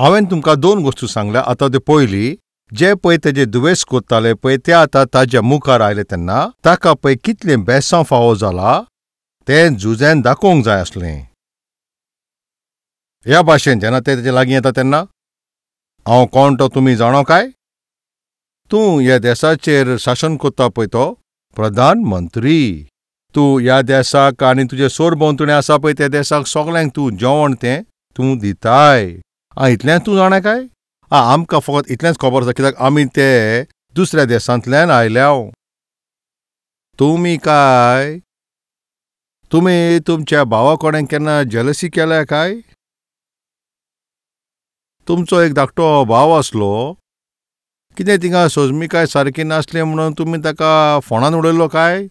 हांवें तुमकां दोन गोश्टी सांगल्या. आतां त्यो पयली जे पळय तेजे दुयेंस कोत्ताले पळय ते आतां ताज्या मुखार आयले तेन्ना ताका पळय कितलें बेसांव फावो जाला तें जुझ्यान दाखोवंक जाय आसलें. ह्या भाशेन जेन्ना ते तेजे लागीं येता तेन्ना हांव कोण तो तुमी जाणो काय? तूं ह्या देसाचेर शासन कोत्ता पळय तो प्रधानमंत्री. तूं ह्या देसाक आनी तुजे सोरभोंवतणी आसा पळय त्या देसाक सगल्यांक तूं जेवण तें तूं दिताय. आं, इतलेंच तूं जाणा काय? आं, आमकां फकत इतलेंच खबर आसा कित्याक आमी ते दुसऱ्या देसांतल्यान आयल्या. तुमी काय तुमी तुमच्या भावा कडेन केन्ना जेलसी केल्या काय? तुमचो एक धाकटो भाव आसलो, कितें थिंगा सोजमिकाय सारकी नासली म्हणून तुमी ताका फोंडान उडयलो काय?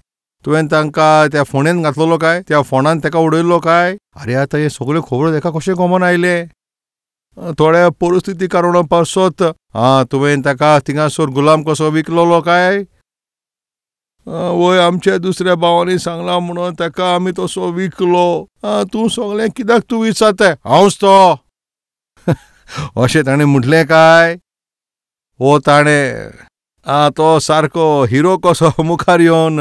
तुवें तांकां त्या फोंडेन घातलेलो काय? त्या फोंडान ताका उडयल्लो काय? आरे आतां हें सगळ्यो खबरो ताका कशें कमोन आयलें? थोड्या परिस्थिती कारणा पासत आं तुवें ताका थिंगासर गुलाम कसो विकलोलो काय? वय आमच्या दुसऱ्या भावांनी सांगलां म्हणून ताका आमी तसो विकलो. तूं सगळें कित्याक तूं विचारताय? हांवच तो. अशें ताणें म्हटलें काय? वो ताणें आं तो सारको हिरो कसो मुखार येवन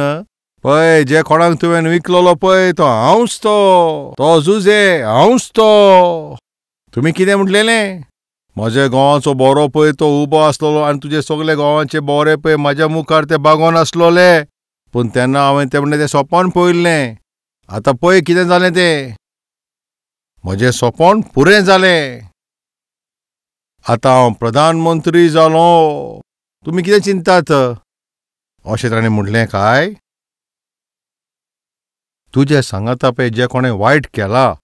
पळय जे कोणाक तुवें विकलोलो पळय तो हांवच तो, तो जुझे हांवच तो. तुमी कितें म्हटलेलें? म्हज्या गोवाचो बोरो पळय तो उबो आसलेलो आनी तुजे सगळे गोवाचे बोरे पळय म्हाज्या मुखार ते बागोन आसलोले. पूण तेन्ना हांवें तें म्हणलें तें सोंपण पळयल्लें. आतां पळय कितें जालें तें, म्हजें सोंपण पुरें जालें. आतां हांव प्रधानमंत्री जालो. तुमी कितें चिंतात? अशें ताणें म्हटलें काय? तुजें सांगाता पळय जे कोणें वायट केलां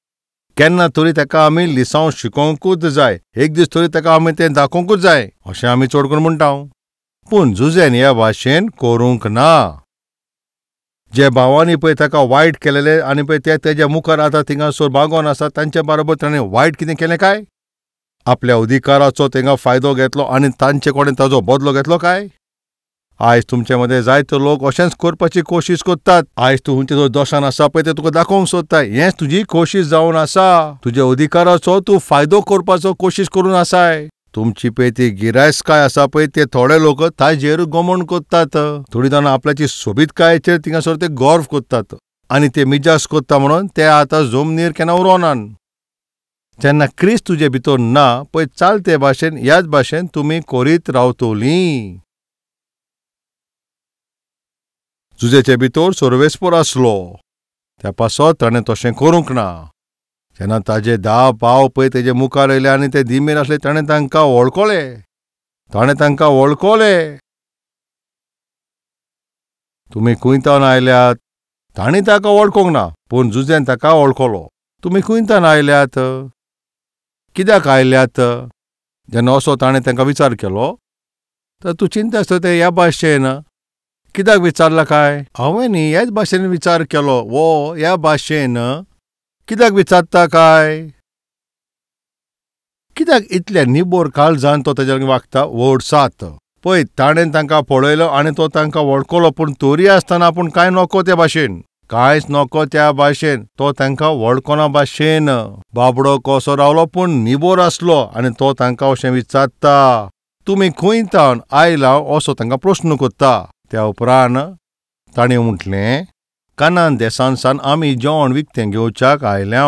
केन्ना तरी ताका आमी लिसांव शिकोवंकूच जाय, एक दीस तरी ताका आमी तें दाखोवंकूच जाय अशें आमी चड करून म्हणटा. पूण जुझेन ह्या भाशेन करूंक ना. जे भावांनी पळय ताका वायट केलेले आनी पळय ते तेज्या मुखार आतां थिंगासर बागोन आसा तांचे बरोबर ताणें वायट कितें केलें काय? आपल्या अधिकाराचो तांकां फायदो घेतलो आनी तांचे कडेन ताजो बदलो घेतलो काय? आयज तुमचे मदें जायते लोक अशेंच करपाची कोशिश करतात. आयज तूं खंयच्या जो दोशान आसा पळय तें तुका दाखोवंक सोदता. हेंच तुजी कोशिश जावन आसा. तुज्या अधिकाराचो तूं फायदो करपाचो कोशिश करून आसाय. तुमची पळय ती गिरायस्काय आसा पळय ते थोडे लोक ताजेर गमण करतात. थोडीं जाणां आपल्याची सोबीतकायेचेर थिंगासर ते गर्व करतात आनी ते मिजास करता म्हणून ते आतां जमनीर केन्ना उरोनात. जेन्ना क्रिस्त तुजे भितर ना पळय चालते भाशेन ह्याच भाशेन तुमी करीत रावतलीं. जुझेचे भितर सर्वेस्पोर आसलो त्या पासत ताणें तशें करूंक ना. जेन्ना ताजे 10 भाव पळय तेजे मुखार आयले आनी ते दिमेर आसले ताणें तांकां वळखले. ताणें तांकां वळखले. तुमी खंयतावन आयल्यात? तांणी ताका वळखूंक ना, पूण जुझेन ताका वळखलो. तुमी खंयतावन आयल्यात? कित्याक आयल्यात? जेन्ना असो ताणें तांकां विचार केलो तर तूं चिंता आसता ते ह्या भाशेन कित्याक विचारला काय? हांवें न्ही ह्याच भाशेन विचार केलो. वो ह्या भाशेन कित्याक विचारता काय? कित्याक इतल्या निबोर काळजान तो तेज्या लागीं वागता? वर्ड 7 पळय ताणें तांकां पळयलो आनी तो तांकां वळखलो, पूण तरी आसतना आपूण कांय नको त्या भाशेन, कांयच नको त्या भाशेन, तो तांकां वळखना भाशेन बाबडो कसो रावलो, पूण निबोर आसलो आनी तो तांकां अशें विचारता, तुमी खंय तावन आयला असो तांकां प्रस्न करता. त्या उपरांत ताणें म्हटलें, कानान देसान आमी जेवण विकतें घेवच्याक आयल्या.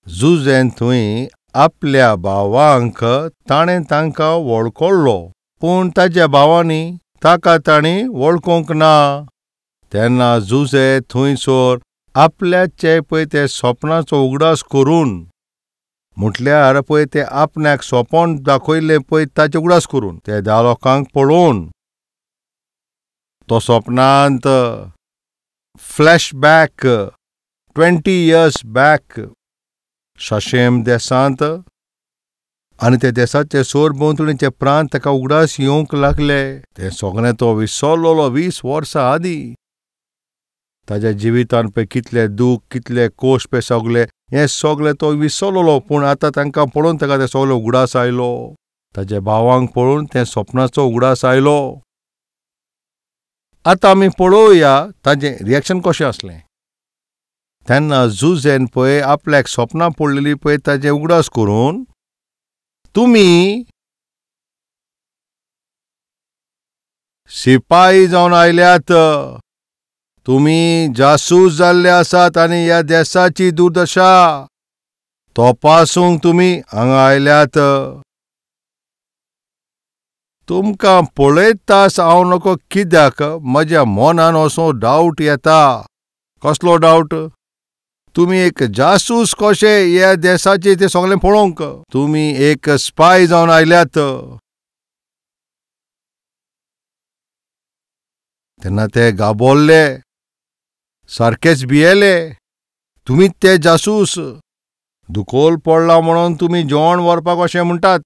जुझेन थंय आपल्या भावांक ताणें तांकां वळखलो, पूण ताज्या भावांनी ताका तांणी वळखूंक ना. तेन्ना जुझे थंयसर आपल्याचे पळय ते सपनाचो उगडास करून, म्हटल्यार पळय ते आपल्याक सपन दाखयल्लें पळय ताचे उगडास करून ते 10 लोकांक पळोवन तो सपनांत फ्लॅशबॅक 20 इयर्स बॅक शशेम देसांत आनी ते देसाचे सोरभोंवतणीचे प्रांत ताका उगडास येवंक लागले. तें सगळें तो विसरलोलो 20 वर्सां आदीं. ताज्या जिवितान पळय कितले दूख कितले कोश पळय सगळे हें सगळें तो विसरलोलो, पूण आतां तांकां पळोवन ताका तें सगळें उगडास आयलो. ताज्या भावांक पळोवन तें सपनाचो उगडास आयलो. आतां आमी पळोवया ताजें रिएक्शन कशें आसलें. तेन्ना जुझेन पळय आपल्याक सपनां पडलेलीं पळय ताजें उगडास करून तुमी सिपाही जावन आयल्यात, तुमी जासूस जाल्ले आसात आनी ह्या देसाची दुर्दशा तपासूंक तुमी हांगा आयल्यात. तुमकां पळयताच हांव नको कित्याक म्हज्या मनान असो डावट येता. कसलो डावट? तुमी एक जासूस कशे ह्या देसाचे ते सगळें पळोवंक तुमी एक स्पाय जावन आयल्यात. तेन्ना ते गाबोल्ले, सारकेच भियेले. तुमी ते जासूस, दुकोल पडला म्हणून तुमी जेवण व्हरपाक अशें म्हणटात,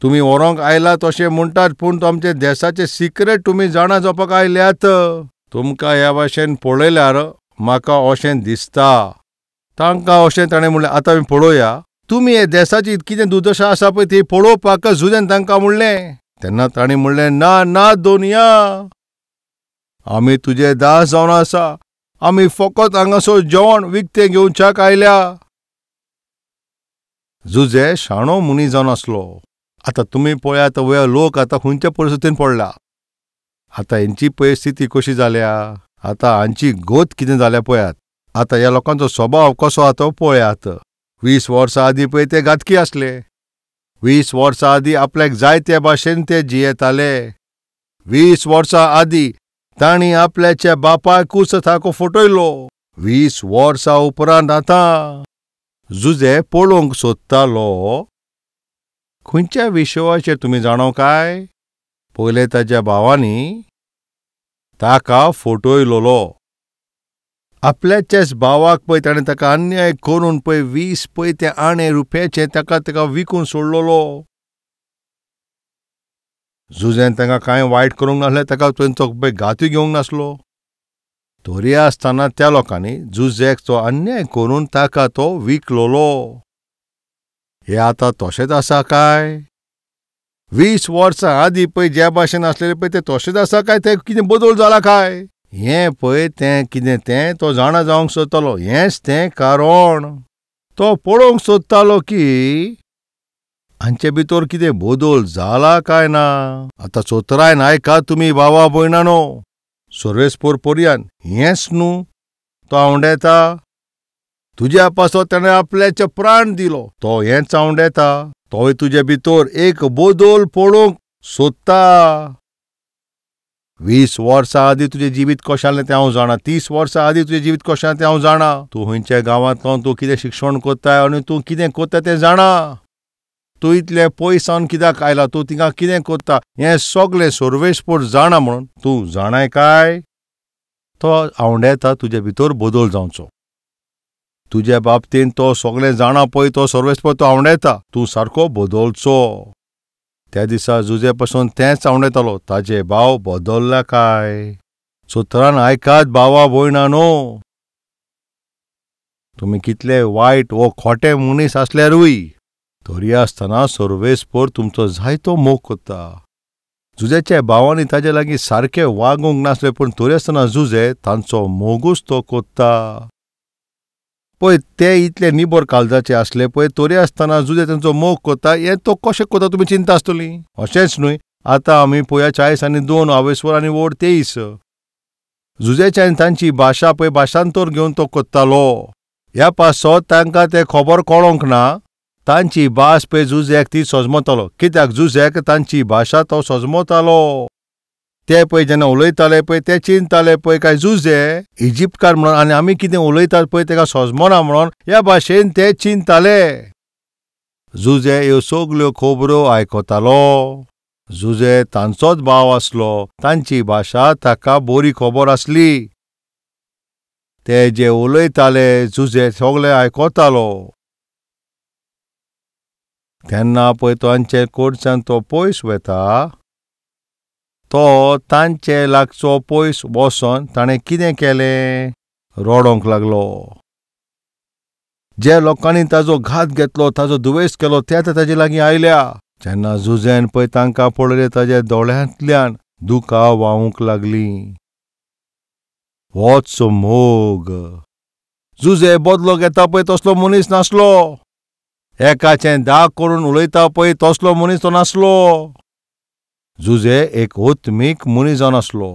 तुमी व्हरोंक आयलात अशें म्हणटात, पूण तुमचे देसाचे सिक्रेट तुमी जाणा जावपाक आयल्यात. तुमकां ह्या भाशेन पळयल्यार म्हाका अशें दिसता. तांकां अशें ताणें म्हणलें, आतां आमी पळोवया तुमी हे देसाची कितें दुर्दशा आसा पळय ती पळोवपाक जुझेन तांकां म्हणलें. तेन्ना तांणी म्हणलें, ना ना दोनया, आमी तुजे दास जावन आसा, आमी फकत हांगासर जेवण विकतें घेवच्याक आयल्या. जुझे शाणो मनीस जावन आसलो. आतां तुमी पळयात वया लोक आतां खंयच्या परिस्थितीन पडला. आतां हेंची परिस्थिती कशी जाल्या, आतां हांची गत कितें जाल्या पळयात. आतां ह्या लोकांचो स्वभाव कसो आसा तो पळयात. 20 वर्सां आदीं पळय ते घातकी आसले. 20 वर्सां आदीं आपल्याक जाय ते भाशेन ते जियेताले. 20 वर्सां आदीं तांणी आपल्याच्या बापायकूच ताका फटयलो. 20 वर्सां उपरांत आतां जुझे पळोवंक सोदतालो. खंयच्या विशयाचेर तुमी जाणो काय? पयले ताज्या भावांनी ताका फटयलोलो. आपल्याच्याच भावाक पळय ताणें ताका अन्याय करून पळय 20 पळय ते आणें रुपयाचे ताका ताका विकून सोडलोलो. जुझेन ताका कांय वायट करूंक नासलें, ताका तांचो पळय घातूय घेवंक नासलो. तरी आसतना त्या लोकांनी जुझेक तो अन्याय करून ताका तो विकलोलो. हे आतां तशेंच आसा काय? 20 वर्सां आदीं पळय ज्या भाशेन आसलेले पळय तें तशेंच आसा काय? तें कितें बदल जाला काय? हें पळय तें कितें तें तो जाणा जावंक सोदतालो. हेंच तें कारण. तो पळोवंक सोदतालो की हांचे भितर कितें बदल जाला काय ना. आतां चोतरायन आयकात तुमी भावा भयणानो, सर्वेस्पोर पोरयान हेंच न्हू तो आंवडेता. तुज्या पासत ताणें आपल्याचे प्राण दिलो, तो हेंच आंवडेता. तोय तुजे भितर एक बदल पळोवंक सोदता. 20 वर्सां आदीं तुजें जिवीत कशें आसलें तें हांव जाणा, 30 वर्सां आदीं तुजें जिवीत कशें आसलें तें हांव जाणा. तूं खंयच्या गांवांतलो, तूं कितें शिक्षण करताय आनी तूं कितें करता तें जाणा. तूं इतलें पयस सावन कित्याक आयला, तूं थिंगा कितें करता हें सगळें सर्वेस्पोर जाणा म्हणून तूं जाणाय काय? तो आंवडेता तुजे भितर बदल जावचो. तुज्या बाबतीन तो सगळें जाणा पळय, तो सर्वेस्पोर तो आंवडेता तूं सारको बदलचो. त्या दिसा जुझे पासून तेंच आंवडेतालो, ताजे भाव बदल्ला काय? सुत्रान आयकात भावा भयणानो, तुमी कितले वायट वो खोटे मनीस आसल्यारूय तरी आसतना सर्वेस्पोर तुमचो जायतो मोग करता. जुझेच्या भावांनी ताजे लागीं सारके वागूंक नासले, पूण तरी आसतना जुझे तांचो मोगूच तो करता. पळय ते इतले निबर काळजाचे आसले पळय, तरी आसतना जुझे तांचो मोग करता. हें तो कशें करता तुमी चिंता आसतली. अशेंच न्हय, आतां आमी पळया 40 आनी 2 आवेस्वर आनी वोड 23. जुझेच्या आनी तांची भाशा पळय भाशांतर घेवन तो करतालो. ह्या पासत तांकां तें खबर कळोंक ना. तांची भास पळय जुझेक ती सजमतालो, कित्याक जुझेक तांची भाशा तो सजमतालो. ते पळय जेन्ना उलयताले पळय ते चिंतताले पळय काय जुझे इजिप्तकार म्हणून आनी आमी कितें उलयतात पळय ताका सजमना म्हणून ह्या भाशेन ते चिंतताले. जुझे ह्यो सगल्यो खबरो आयकतालो. जुझे तांचोच भाव आसलो, तांची भाशा ताका बरी खबर आसली. ते जे उलयताले जुझे सगळे आयकतालो. तेन्ना पळय तांचे कडच्यान तो पयस वता, तो तांचे लागचो पयस बसोन ताणें कितें केलें, रडोंक लागलो. जे लोकांनी ताजो घात घेतलो, ताजो दुवेस केलो, ते आतां ताजे लागीं आयल्या. जेन्ना जुझेन पळय तांकां पळयलें, ताज्या दोळ्यांतल्यान दुकां व्हांवूंक लागलीं. होच मोग. जुझे बदलो घेता पळय तसलो मनीस नासलो. एकाचें दाग करून उलयता पळय तसलो मनीस तो नासलो. जुझे एक ओत्मीक मनीस जावन आसलो.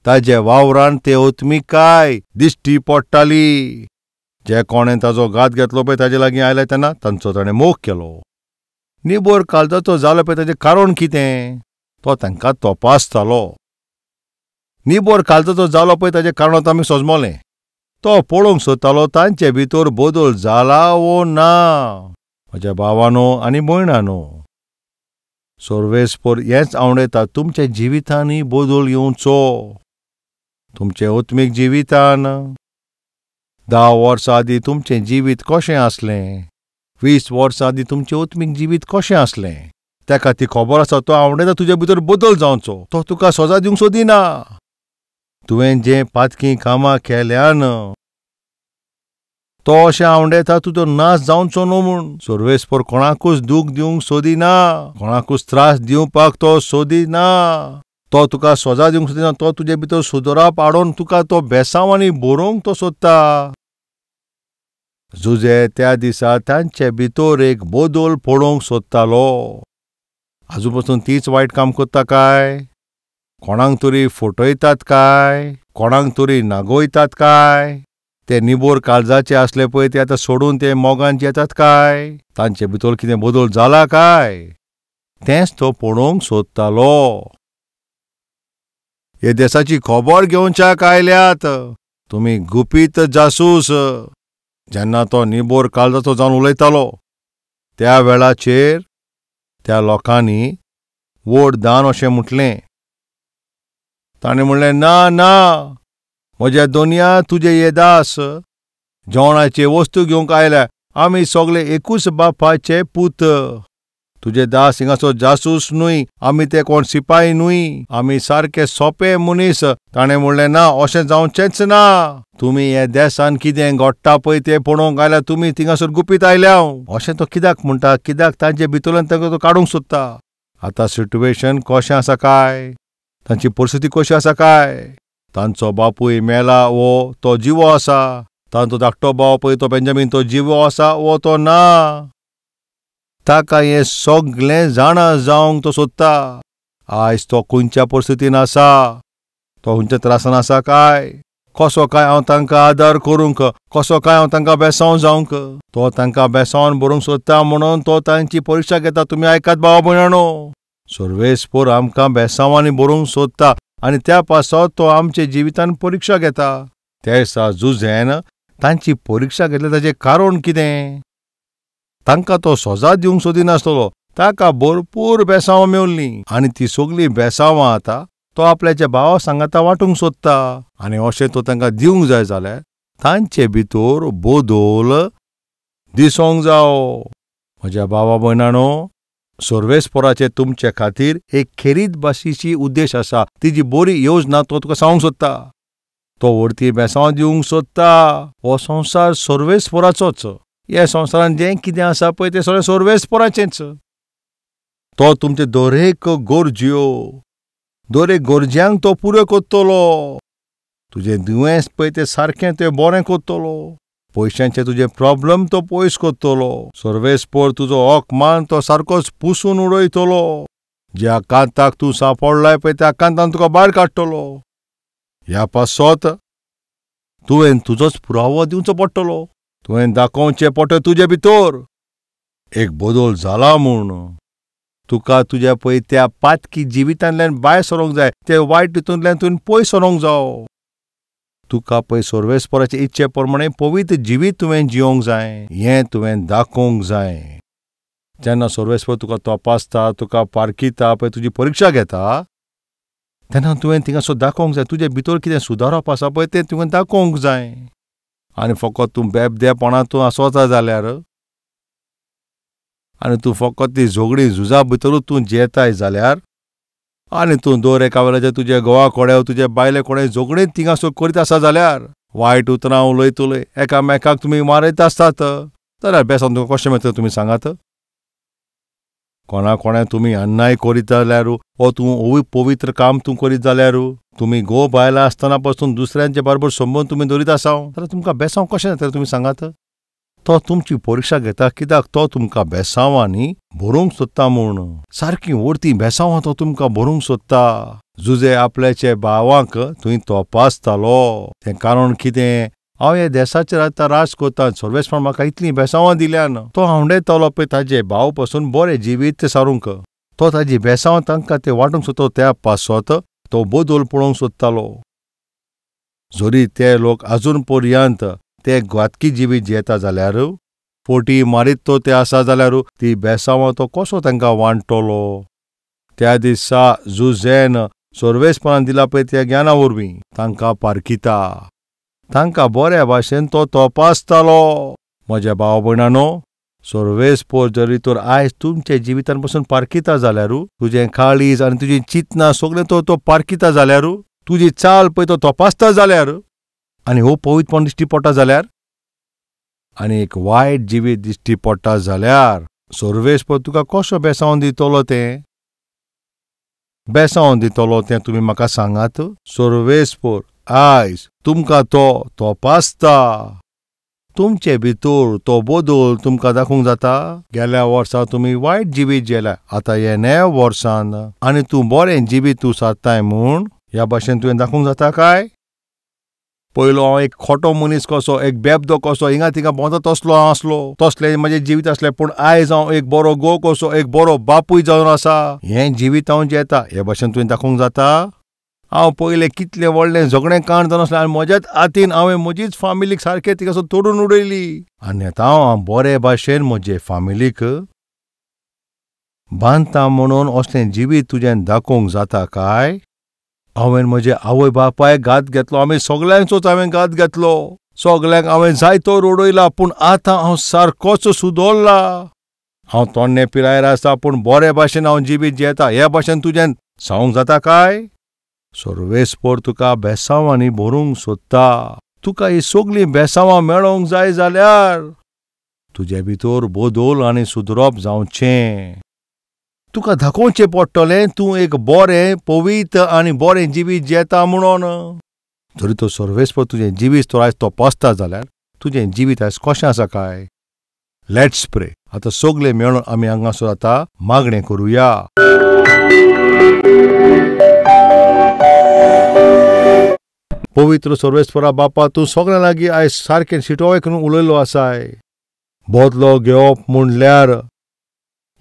ताजे वावरान ते ओत्मिकाय दिश्टी पडटाली. जे कोणें ताजो घात घेतलो पळय ताजे लागीं आयले तेन्ना तांचो ताणें मोग केलो. निबोर काळजाचो जालो पळय ताजें कारण कितें? तो तांकां तपासतालो. निबोर काळजाचो जालो पळय ताजें कारण आतां आमी सजमलें. तो पळोवंक सोदतालो तांचे भितर बदल जाला वो ना. म्हज्या भावानो आनी भयणानो, सर्वेस्पर हेंच आवडटा, तुमच्या जिवितांनी बदल येवचो. तुमचे आत्मीक जिवितान 10 वर्सां आदीं तुमचें जिवीत कशें आसलें, 20 वर्सां आदीं तुमचें आत्मीक जिवीत कशें आसलें, ताका ती खबर आसा. तो आवडटा तुजे भितर बदल जावचो. तो तुका सजा दिवंक सोदिना. तुवें जें पातकी कामां केल्यान तो अशें आवडेता तुजो नाश जावचो न्हू म्हूण. सर्वेस्पर कोणाकूच दूख दिवंक सोदिना, कोणाकूच त्रास दिवपाक तो सोदिना. तो तुका सजा दिवंक सोदिना. तो तुजे भितर सुदराप हाडून तुका तो बेसांवांनी बरोवंक तो सोदता. जुझे त्या दिसा तांचे भितर एक बदल पळोवंक सोदतालो. आजू पसून तीच वायट काम करता काय? कोणाक तरी फटयतात काय? कोणाक तरी नागोयतात काय? ते निबोर काळजाचे आसले पळय ते आतां सोडून ते मोगान येतात काय? तांचे भितर कितें बदल जाला काय? तेंच तो पळोवंक सोदतालो. हे देसाची खबर घेवच्याक आयल्यात तुमी गुपीत जासूस. जेन्ना तो निबोर काळजाचो जावन उलयतालो त्या वेळाचेर त्या लोकांनी व्हड दान अशें म्हटलें. ताणें म्हणलें, ना ना, म्हज्या दोनया तुजे हे दास जेवणाचे वस्तू घेवंक आयल्या. आमी सगळे एकूच बापाचे पूत. तुजे दास हिंगासो जासूस न्हय, आमी ते कोण सिपाही न्हय, आमी सारके सोंपे मनीस. ताणें म्हणलें, ना, अशें जावचेंच ना. तुमी हे देसान कितें घडटा पळय तें पळोवंक आयल्या, तुमी थिंगासर गुपीत आयल्या. अशें तो कित्याक म्हणटा? कित्याक तांचे भितरल्यान तांकां तो काडूंक सोदता. आतां सिट्युएशन कशें आसा काय? तांची परिस्थिती कशी आसा काय? तांचो बापूय मेला वो तो जिवो आसा? तांचो धाकटो भाव पळय तो बेंजामीन तो जिवो आसा वो तो ना? ताका हें सगळें जाणा जावंक तो सोदता. आयज तो खंयच्या परिस्थितीन आसा, तो खंयच्या त्रासान आसा काय? कसो काय हांव तांकां आदार करूंक, कसो काय हांव तांकां बेसांव जावंक? तो तांकां बेसावन बरोवंक सोदता म्हणून तो तांची परिक्षा घेता. तुमी आयकात भावा भयणानो, सर्वेस्पर आमकां बेसांवांनी बरोवंक सोदता आनी त्या पासत तो आमच्या जिवितान परिक्षा घेता. त्या दिसा जुझेन तांची परिक्षा घेतली. ताचें कारण कितें? तांकां तो सजा दिवंक सोदिनासलो. ताका भरपूर बेसांवां मेवलीं आनी ती सगळीं बेसांवां आतां तो आपल्याच्या भावा सांगाता वांटूंक सोदता. आनी अशें तो तांकां दिवंक जाय जाल्यार तांचे भितर बदल दिसोंक जावो. म्हज्या भावा भयणानो, सर्वेस्पराचे तुमचे खातीर एक खेरीत भाशेची उद्देश आसा. तिजी बरी योजना तो तुका सांगूंक सोदता. तो व्हडती बेसांव दिवंक सोदता. हो संवसार सर्वेस्पराचोच. ह्या संवसारांत जें कितें आसा पळय तें सगळें सर्वेस्पराचेंच. तो तुमचे दरेक गरज्यो, दरेक गरज्यांक तो पुरो करतलो. तुजें दुयेंस पळय तें सारकें तें बरें करतलो. पयशांचे तुजे प्रॉब्लम तो पयस करतलो. सर्वेस्पर तुजो हक मान तो सारकोच पुसून उडयतलो. ज्या कांताक तूं सांपडलाय पळय त्या कांतान तुका भायर काडटलो. ह्या पासत तुवें तुजोच पुरावो दिवचो पडटलो. तुवें दाखोवचें पडटलें तुजे भितर एक बदल जाला म्हूण. तुका तुज्या पळय त्या पातकी जिवितांतल्यान भायर सरोंक जाय, ते वायट हितूंतल्यान तुवें पयस सरोंक जावो. तुका पळय सर्वेस्पराचे इच्छे प्रमाणे पवित्र जिवीत तुवें जिवंक जाय, हें तुवें दाखोवंक जाय. जेन्ना सर्वेस्पर तुका तपासता, तुका पारखिता पळय, तुजी परिक्षा घेता, तेन्ना तुवें थिंगासर दाखोवंक जाय तुजे भितर कितें सुदारप आसा पळय तें तुवें दाखोवंक जाय. आनी फकत तूं बेबदेपणां तूं आसता जाल्यार आनी तूं फकत ती झगडी झुजा भितरूच तूं जेताय जाल्यार आनी तूं दर एका वेळाचेर तुजे घोवा कोडे तुजे बायले कोडे झगडीं थिंगासर करीत आसा जाल्यार, वायट उतरां उलयत उलय एकामेकाक तुमी मारयत आसतात जाल्यार बेसांव तुका कशें मेळटलें तुमी सांगात? कोणा कोणा तुमी अन्याय करीत जाल्यार वो तूं पवित्र काम तूं करीत जाल्यार, तुमी घोव बायलां आसतना पसून दुसऱ्यांचे बरोबर संबंद तुमी दवरीत आसा जाल्यार तुमकां बेसांव कशें जातलें तुमी सांगात? तो तुमची परिक्षा घेता कित्याक तो तुमकां बेसांवांनी भरूंक सोदता म्हूण. सारकी वरती बेसांवां तो तुमकां भरूंक सोदता. जुजे आपल्याचे भावांक थंय तपासतालो. तें कारण कितें, हांव ह्या देसाचेर आतां राज करता, सर्वेस्परान म्हाका इतलीं बेसांवां दिल्यान. तो हांवडेतालो पळय ताजे भाव पसून बरें जिवीत सारूंक. तो ताजी बेसांवां तांकां ते वांटूंक सोदता, त्या पासत तो बदल पळोवंक सोदतालो. जरी ते लोक आजून पर्यंत ते घातकी जिवीत जियेता जाल्यार, फोटी मारीत तो ते आसा जाल्यार, ती बेसांवां तो कसो तांकां वांट्टलो. त्या दिसा जुझेन सर्वेस्परान दिला पळय त्या ज्ञाना वरवीं तांकां पारखिता, तांकां बऱ्या भाशेन तो तपासतालो. म्हज्या भाव भयणानो, सर्वेस्पर जरी तर आयज तुमच्या जिवितान पसून पारखिता जाल्यार, तुजें काळीज आनी तुजी चिंतना सगळें तो तो पारखिता जाल्यार, तुजी चाल पळय तो तपासता जाल्यार, आनी हो पवित्रपण दिश्टी पडटा जाल्यार, आनी एक वायट जिवीत दिश्टी पडटा जाल्यार, सर्वेस्पर तुका कसो बेसांव दितलो, तें बेसांव दितलो तें तुमी म्हाका सांगात. सर्वेस्पर आयज तुमकां तो तपासता. तुमचे भितर तो बदल तुमकां दाखोवंक जाता. गेल्या वर्सा तुमी वायट जिवीत जेल्या, आतां हे नव्या वर्सान आनी तूं बरें जिवीत तूं सारताय म्हूण ह्या भाशेन तुवें दाखोवंक जाता काय? पयलो हांव एक खोटो मनीस कसो, एक बेबदो कसो, हिंगा थिंगा भोंवता तसलो हांव आसलो, तसलें म्हजें जिवीत आसलें. पूण आयज हांव एक बरो घोव कसो, एक बरो बापूय जावन आसा. हें जिवीत हांव जियेता हे भाशेन तुवें दाखोवंक जाता. हांव पयलें कितलें व्हडलें झगडें कांड जावन आसलें आनी म्हज्याच हातीन हांवें म्हजीच फामिलीक सारकें तिका तोडून उडयली. आनी आतां हांव बरे भाशेन म्हजे फामिलीक बांदता म्हणून असलें जिवीत तुजें दाखोवंक जाता काय? हांवें म्हजे आवय बापायक घात घेतलो, आमी सगल्यांचोच हांवें घात घेतलो, सगल्यांक हांवें जायतो रडयला, पूण आतां हांव सारकोच सुदरला. हांव तोण्णे पिरायेर आसा पूण बरे भाशेन हांव जिवीत जियेता हे भाशेन तुजें सांगूंक जाता काय? सर्वेस्पर तुका बेसांवांनी भरूंक सोदता. तुका ही सगळीं बेसांवां मेळोवंक जाय जाल्यार तुजे भितर बदल आनी सुदरप जावचें. तुका दाखोवचें पडटलें तूं एक बरें पवित्र आनी बरें जिवीत जियेता म्हणून. जरी तो सर्वेस्पर तुजें जिवीत तो आयज तपासता जाल्यार तुजें जिवीत आयज कशें आसा काय? Let's pray. आतां सगळे मेळून आमी हांगासर आतां मागणें करुया. पवित्र सर्वेस्परा बापा, तूं सगळ्यां लागीं आयज सारकें शिटोवे करून उलयलो आसाय. बदलो घेवप म्हणल्यार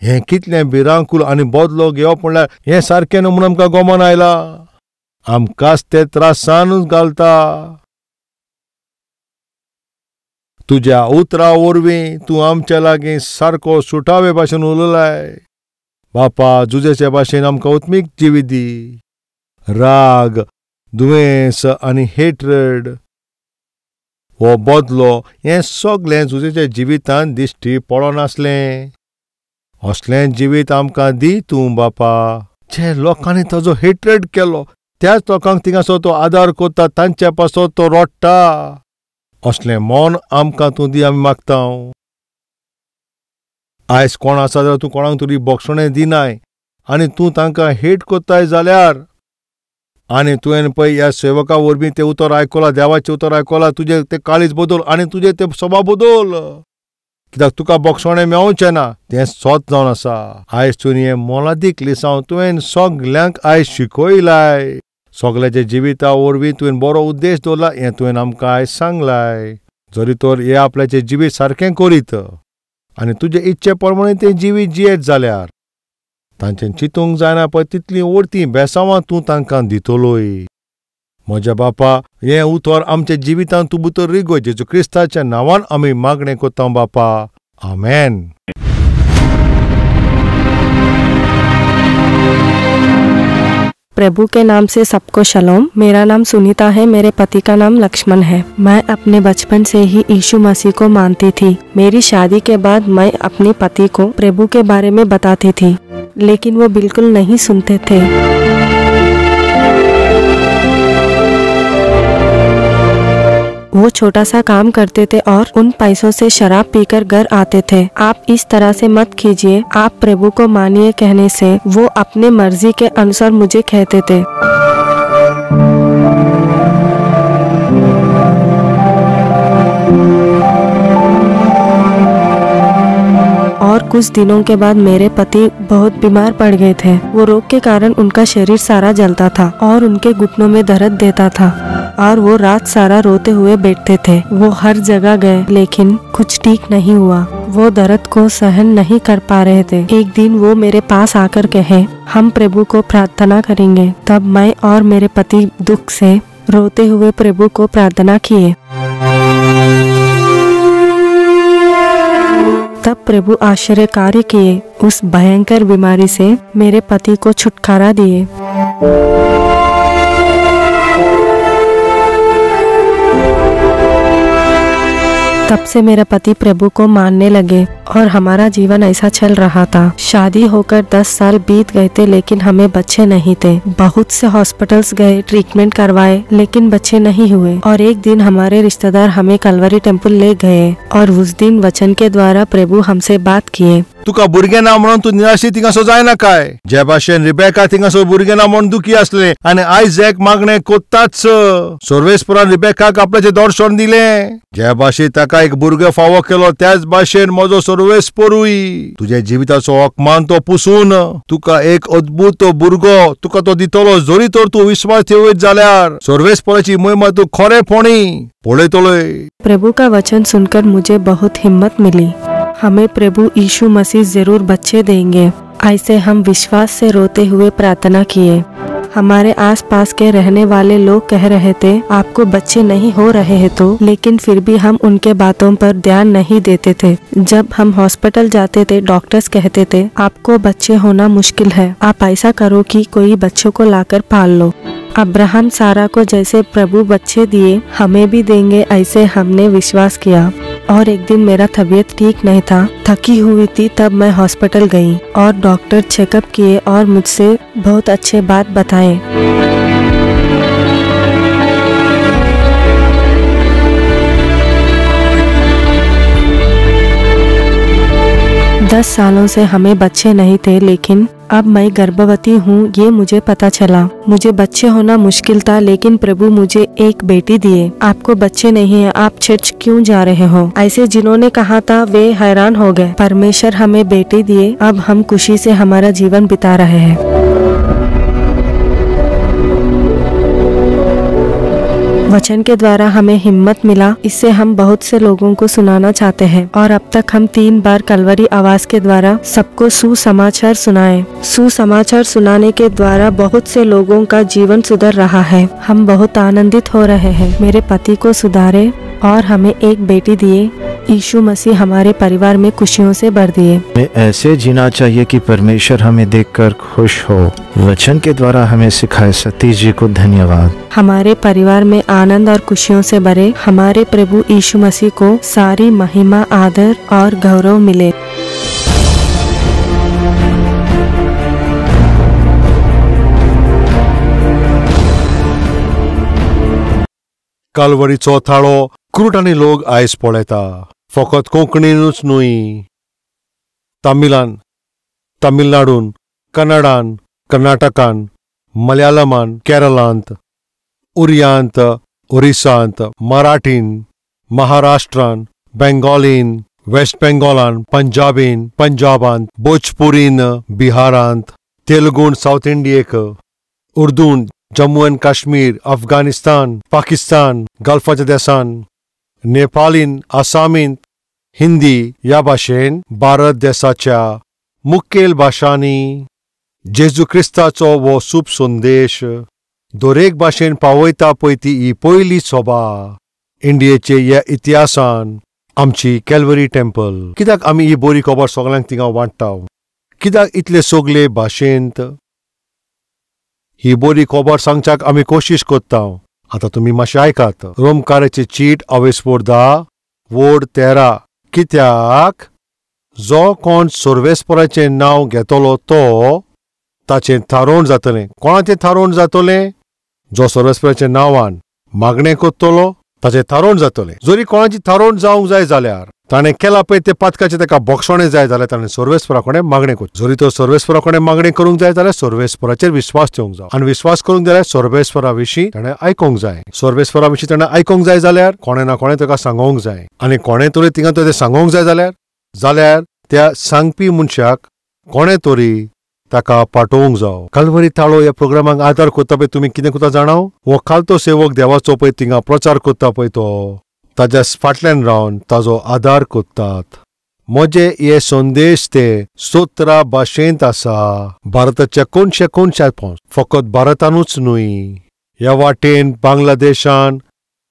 हें कितलें भिरांकूल, आनी बदलो घेवप म्हणल्यार हें सारकें न्हू म्हूण आमकां गोमन आयलां. आमकांच ते त्रासानूच घालता. तुज्या उतरा वरवीं तूं आमच्या लागीं सारको सुटावे भाशेन उलयलाय. बापा, जुजेचे भाशेन आमकां उत्मीक जिवीत दी. राग, दुयेंस आनी हेट्रेड हो बदलो हें सगळें जुजेच्या जिवितांत दिश्टी पडनासलें. असलें जिवीत आमकां दी तूं बापा. जे लोकांनी ताजो हेट्रेड केलो त्याच लोकांक थिंगासर तो आदार करता, तांच्या पासत तो रडटा. असलें मन आमकां तूं दी आमी मागता. आयज कोण आसा जाल्यार तूं कोणाक तरी बक्षणें दिनाय आनी तूं तांकां हेट करताय जाल्यार, आनी तुवें पळय ह्या सेवका वरवीं तें उतर आयकलां, देवाचें उतर आयकलां, तुजें तें काळीज बदल आनी तुजें तें स्वभाव बदल, कित्याक तुका बक्षणें मेळचें ना, तें सत जावन आसा. आयज तुवें हें मोलादीक लिसांव तुवें सगल्यांक आयज शिकयलाय. सगल्याच्या जिविता वरवीं तुवें बरो उद्देश दवरला हें तुवें आमकां आयज सांगलाय. जरी तर हें आपल्याचें जिवीत सारकें करीत आनी तुजे इच्छे प्रमाणे तें जिवीत जियेत जाल्यार तांचें चिंतूंक जायना पळय तितलीं वरतीं बेसांवां तूं तांकां दितलोय. म्हज्या बापा, हें उतर आमच्या जिवितांत तूं भितर रिगय. जेजू क्रिस्ताच्या नांवान आमी मागणें करता बापा, आमेन. प्रभु के नाम से सबको शलोम। मेरा नाम सुनीता है, मेरे पति का नाम लक्ष्मण है। मैं अपने बचपन से ही यीशु मसीह को मानती थी। मेरी शादी के बाद मैं अपने पति को प्रभु के बारे में बताती थी, लेकिन वो बिल्कुल नहीं सुनते थे। वो छोटा सा काम करते थे और उन पैसों से शराब पीकर घर आते थे। आप इस तरह से मत कीजिए, आप प्रभु को मानिए कहने से वो अपने मर्जी के अनुसार मुझे कहते थे। कुछ दिनों के बाद मेरे पति बहुत बीमार पड़ गए थे। वो रोग के कारण उनका शरीर सारा जलता था और उनके घुटनों में दर्द देता था और वो रात सारा रोते हुए बैठते थे। वो हर जगह गए लेकिन कुछ ठीक नहीं हुआ। वो दर्द को सहन नहीं कर पा रहे थे। एक दिन वो मेरे पास आकर कहे, हम प्रभु को प्रार्थना करेंगे। तब मैं और मेरे पति दुख से रोते हुए प्रभु को प्रार्थना किए। तब प्रभु आश्चर्य कार्य किए, उस भयंकर बीमारी से मेरे पति को छुटकारा दिए। तब से मेरा पति प्रभु को मानने लगे और हमारा जीवन ऐसा चल रहा था। शादी होकर 10 साल बीत गए थे लेकिन हमें बच्चे नहीं थे। बहुत से हॉस्पिटल्स गए, ट्रीटमेंट करवाए लेकिन बच्चे नहीं हुए। और एक दिन हमारे रिश्तेदार हमें कलवरी टेम्पल ले गए और उस दिन वचन के द्वारा प्रभु हमसे बात किए। तुका भुरगें ना म्हणून तूं निराशी थिंगासो जायना काय? जे भाशेन रिबेका थिंगासो भुरगें ना म्हणून दुखी आसलें आनी आयजॅक मागणें कोत्ताच। सर्वेस्परान रिबेकाक आपल्याचें दर्शन दिलें। जे भाशेन ताका एक भुरगें फावो केलो त्याच भाशेन म्हजो सर्वेस्परूय तुज्या जिविताचो अपमान तो पुसून तुका एक अद्भुत भुरगो तुका तो दितलो, जरी तर तूं विश्वास ठेवत जाल्यार। सर्वेस्पराची महिमा तूं खरेपणी पळयतलोय। प्रभु का वचन सुनकर मुझे बहुत हिम्मत मिली। हमें प्रभु यीशु मसीह जरूर बच्चे देंगे, ऐसे हम विश्वास से रोते हुए प्रार्थना किए। हमारे आसपास के रहने वाले लोग कह रहे थे, आपको बच्चे नहीं हो रहे हैं तो, लेकिन फिर भी हम उनके बातों पर ध्यान नहीं देते थे। जब हम हॉस्पिटल जाते थे, डॉक्टर्स कहते थे, आपको बच्चे होना मुश्किल है, आप ऐसा करो कि कोई बच्चों को लाकर पाल लो। अब्राहम सारा को जैसे प्रभु बच्चे दिए, हमें भी देंगे, ऐसे हमने विश्वास किया। और एक दिन मेरा तबीयत ठीक नहीं था, थकी हुई थी, तब मैं हॉस्पिटल गई और डॉक्टर चेकअप किए और मुझसे बहुत अच्छे बात बताए। दस सालों से हमें बच्चे नहीं थे, लेकिन अब मैं गर्भवती हूँ ये मुझे पता चला। मुझे बच्चे होना मुश्किल था, लेकिन प्रभु मुझे एक बेटी दिए। आपको बच्चे नहीं है, आप चर्च क्यों जा रहे हो? ऐसे जिन्होंने कहा था वे हैरान हो गए। परमेश्वर हमें बेटी दिए, अब हम खुशी से हमारा जीवन बिता रहे हैं। वचन के द्वारा हमें हिम्मत मिला, इससे हम बहुत से लोगों को सुनाना चाहते हैं। और अब तक हम 3 बार कलवरी आवाज के द्वारा सबको सुसमाचार सुनाए। सुसमाचार सुनाने के द्वारा बहुत से लोगों का जीवन सुधर रहा है। हम बहुत आनंदित हो रहे हैं। मेरे पति को सुधारे और हमें एक बेटी दिए। यीशु मसीह हमारे परिवार में खुशियों से भर दिए। हमें ऐसे जीना चाहिए कि परमेश्वर हमें देखकर खुश हो। वचन के द्वारा हमें सिखाए सतीश जी को धन्यवाद। हमारे परिवार में आनंद और खुशियों से भरे हमारे प्रभु यीशु मसीह को सारी महिमा, आदर और गौरव मिले। कालवरीचो थाळो क्रुटांनी लोक आयज पळयता, फकत कोंकणीनूच न्हय, तमिलान, तमिळनाडून, कन्नडान, कर्नाटकान, मलयालमान, केरळांत, उरियांत, ओरिसांत, मराठीन, महाराष्ट्रान, बेंगॉलीन, वेस्ट बेंगॉलान, पंजाबीन, पंजाबांत, भोजपुरीन, बिहारांत, तेलुगून सावथ इंडियेक, उर्दून, जम्मू एंड काश्मीर, अफगाणिस्तान, पाकिस्तान, गल्फाच्या देसान, नेपालीन, आसामीन, हिंदी ह्या भाशेन भारत देसाच्या मुखेल भाशांनी जेजू क्रिस्ताचो हो शुभ संदेश दरेक भाशेन पावयता पळय ती ही पयली सभा इंडियेचे ह्या इतिहासान आमची कॅलवरी टेम्पल। कित्याक आमी ही बरी खबर सगल्यांक थिंगा वांट्टा? कित्याक इतले सगले भाशेंत ही बरी खबर सांगच्याक आमी कोशिश करता? आतां तुमी मातशें आयकात। रोमकाराची चीट अवेस्पोर 10 वोड 13। कित्याक जो कोण सर्वेस्पराचें नांव घेतलो तो ताचें थारोवण जातलें। कोणाचें थारोवण जातलें? जो सर्वेस्पराचें नांवान मागणें करतलो ताचें थारोवण जातलें। जरी कोणाची थारोवण जावंक जाय जाल्यार ताणें केलां पळय तें पातकाचें ताका बक्षणें जाय जाल्यार ताणें सर्वेस्परा कडेन मागणें करचें। जरी तो सर्वेस्परा कडेन मागणें करूंक जाय जाल्यार सर्वेस्पराचेर विश्वास ठेवंक जाय, आनी विश्वास करूंक जाल्यार सर्वेस्परा विशीं ताणें आयकूंक जाय। सर्वेस्परा विशीं ताणें आयकूंक जाय जाल्यार कोणें ना कोणें ताका सांगोंक जाय, आनी कोणें तरी थिंगा तें सांगोंक जाय जाल्यार त्या सांगपी मनशाक कोणें तरी ताका पाठोवंक जावो. कालवरी ताळो ह्या प्रोग्रामाक आदार करता पळय तुमी कितें करता जाणाव? हो खालतो सेवक देवाचो पळय थिंगा प्रचार करता पळय तो ताज्या फाटल्यान रावन ताजो आदार करतात. म्हजे हे संदेश ते 17 भाशेंत आसा. भारताच्या कोनशे कोनशात, फकत भारतानूच न्हय, ह्या वाटेन बांगलादेशान,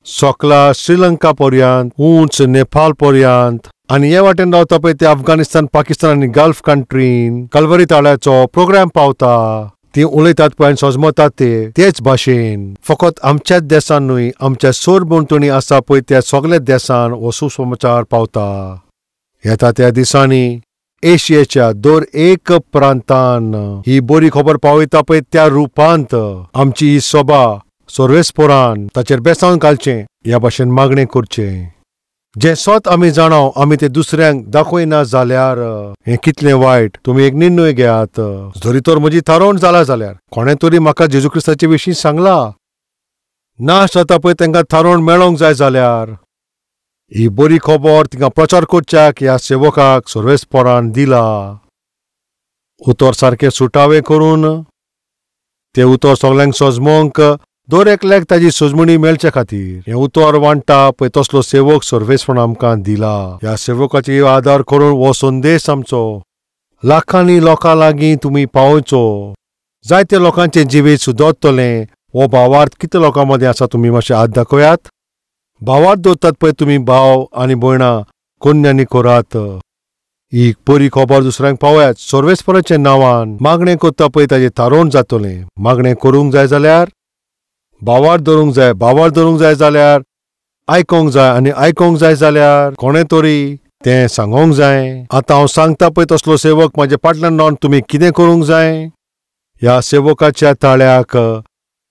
सोकला श्रीलंका पर्यंत, उंच नेपाळ पर्यंत, आनी हे वाटेन रावता पळय ते अफगाणिस्तान, पाकिस्तान आनी गल्फ कंट्रीन कलवरी ताळ्याचो प्रोग्राम पावता. ती उलयतात पळय आनी सजमतात ते तेच भाशेन. फकत आमच्याच देसान न्हय, आमच्या सरभोंवतणी आसा पळय त्या सगल्या देसान हो सुसमाचार पावता. येता त्या दिसांनी एशियेच्या दर एक प्रांतान ही बरी खबर पावयता पळय त्या रुपांत आमची ही सभा सर्वेस्पोरान ताचेर बेसावन घालचें ह्या भाशेन मागणें करचें. जें सत आमी जाणाव आमी तें दुसऱ्यांक दाखयना जाल्यार हें कितलें वायट. तुमी एक निर्णय घेयात. जरी तर म्हजी थारोवण जाला जाल्यार कोणें तरी म्हाका जेजू क्रिस्ताचे विशीं सांगला ना जाता पळय तांकां थारोवण मेळोंक जाय जाल्यार ही बरी खबर तिंगा प्रचार करच्याक ह्या सेवकाक सर्वेस्पोरान दिला. उतर सारकें सुटावें करून तें उतर सगल्यांक सजमोंक दर एकल्याक ताजी सजमणी मेळचे खातीर हें उतर वांट्टा पळय तसलो सेवक सर्वेस्पोरान आमकां दिला. ह्या सेवकाचेर आदार करून हो संदेश आमचो लाखांनी लोकां लागीं तुमी पावोवचो. जायते लोकांचें जिवीत सुदरतलें. हो भावार्थ कितले लोकां मदीं आसा तुमी मातशें हात दाखयात. भावार्थ दवरतात पळय तुमी भाव आनी भयणां कोन्यांनी करात. ही बरी खबर दुसऱ्यांक पावयात. सर्वेस्पोराच्या नांवान मागणें करता पळय ताजें थारोवण जातलें. मागणें करूंक जाय जाल्यार भावार्थ धरूंक जाय, भावार्थ धरूंक जाय जाल्यार आयकोंक जाय, आनी आयकोंक जाय जाल्यार कोणें तरी तें सांगोंक जाय. आतां हांव सांगता पळय तसलो सेवक म्हाजे फाटल्यान रावन तुमी कितें करूंक जाय. ह्या सेवकाच्या ताळ्याक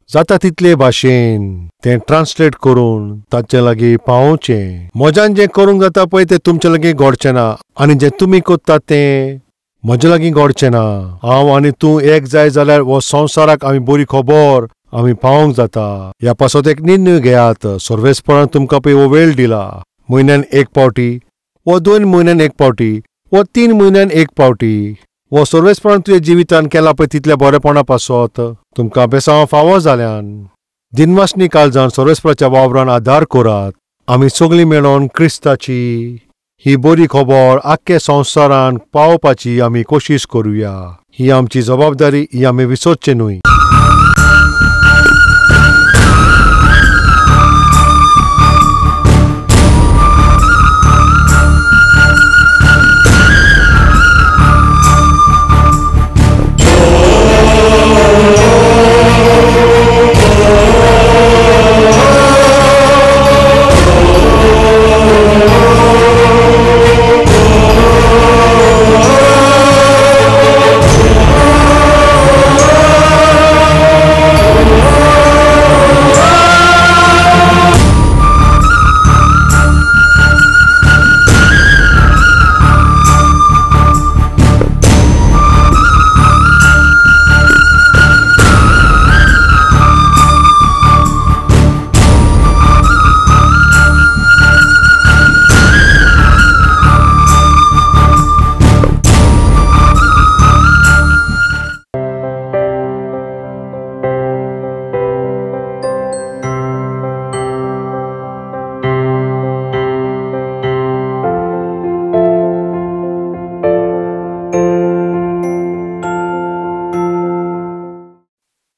जाता तितले भाशेन तें ट्रान्सलेट करून ताचे लागीं पावोवचें. म्हज्यान जें करूंक जाता पळय तें तुमचे लागीं घडचें ना, आनी जें तुमी करतात तें म्हजे लागीं घडचें ना. हांव आनी तूं एक जाय जाल्यार हो संवसाराक आमी बरी खबर आमी पावोवंक जाता. ह्या पासत एक निर्णय घेयात. सर्वेस्पोरान तुमकां पळय हो वेळ दिला. म्हयन्यान एक पावटी वो 2 म्हयन्यान एक पावटी वो 3 म्हयन्यान एक पावटी वो सर्वेस्पोरान तुज्या जिवितान केला पळय तितल्या बरेपणा पासत तुमकां बेसांव फावो जाल्यान दिनवासनी काळजान सर्वेस्पोराच्या वावरान आदार करात. आमी सगळीं मेळोन क्रिस्ताची ही बरी खबर आख्खे संवसारान पावोवपाची आमी कोशिश करुया. ही आमची जबाबदारी, ही आमी विसरचें न्हय.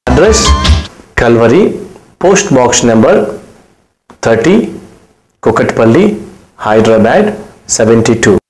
Address Calvary, post box number 30, Kukatpally, Hyderabad 72.